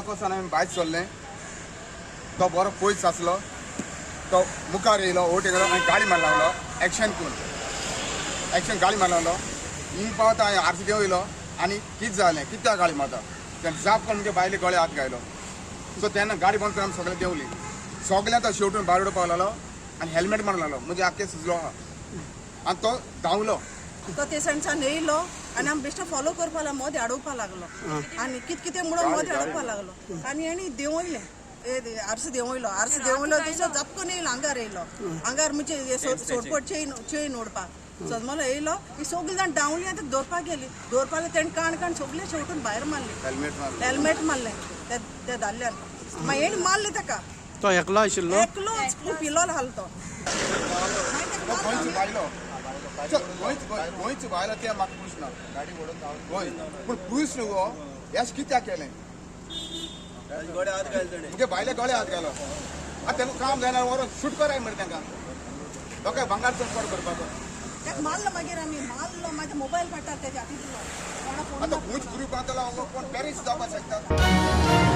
कोसान आमी भायर सरले. तो बरो पयस आसलो, तो मुखार येयलो, ओवरटेक केलो आनी गाडी मार लागलो. एक्शन करून एक्शन गाडी मार लागलो. हिंग पावता हांवें आरसी देंवयलो आनी कितें जालें, कित्याक गाडी मारता तेन्ना जाप करून मुगे बायले गळे हात घायलो. सो तेन्ना गाडी बंद करून आमी सगळे देंवली. सगळे आतां शेवटून भायर उडोवपाक लागलो आनी हेल्मेट मारूंक लागलो. म्हणजे आख्खे सुजलो आहा आनी तो धांवलो. तो ते सायडच्यान येयलो आनी आमी बेश्टो फॉलो करपा लागलो, मदें आडोवपा लागलो आनी कित कितें म्हणून मदें आडोवपा लागलो आनी हेणी देंवयलें, आरसो देंवयलो. आरसो देंवयलो तसो झपकून येयलो, आंगार येयलो. आंगार म्हणजे सोडपट चेन चेन ओडपाक सजमलो येयलो. ही सगळीं जाण धांवली आनी ताका धरपाक गेली. धरपाक तेणें काण काण सगळें शेवटून भायर मारली. हेल्मेट मारलो. हेल्मेट मारलें त्या दादल्यान. मागीर हेणी मारलें ताका. तो एकलो आशिल्लो? एकलोच, पूण पिलोल हाल तो. तो गोंयचो भायलो. चल, गोंयचो भायलो तें म्हाका प्रश्न. गोंय पूण पुलीस न्हू गो, हें कित्याक केलें? मुगे बायले गळे हात घालो. आतां तांकां काम जायना, व्हरोन शूट कराय मरे तांकां. लोकांक भांगार चडपड करपाचो. ताका मारलो. मागीर आमी मारलो, मागीर मोबायल काडटा तेच्या हातींतलो. आतां खंयच ग्रूप घातलो, कोण पॅरीस जावपाक शकता.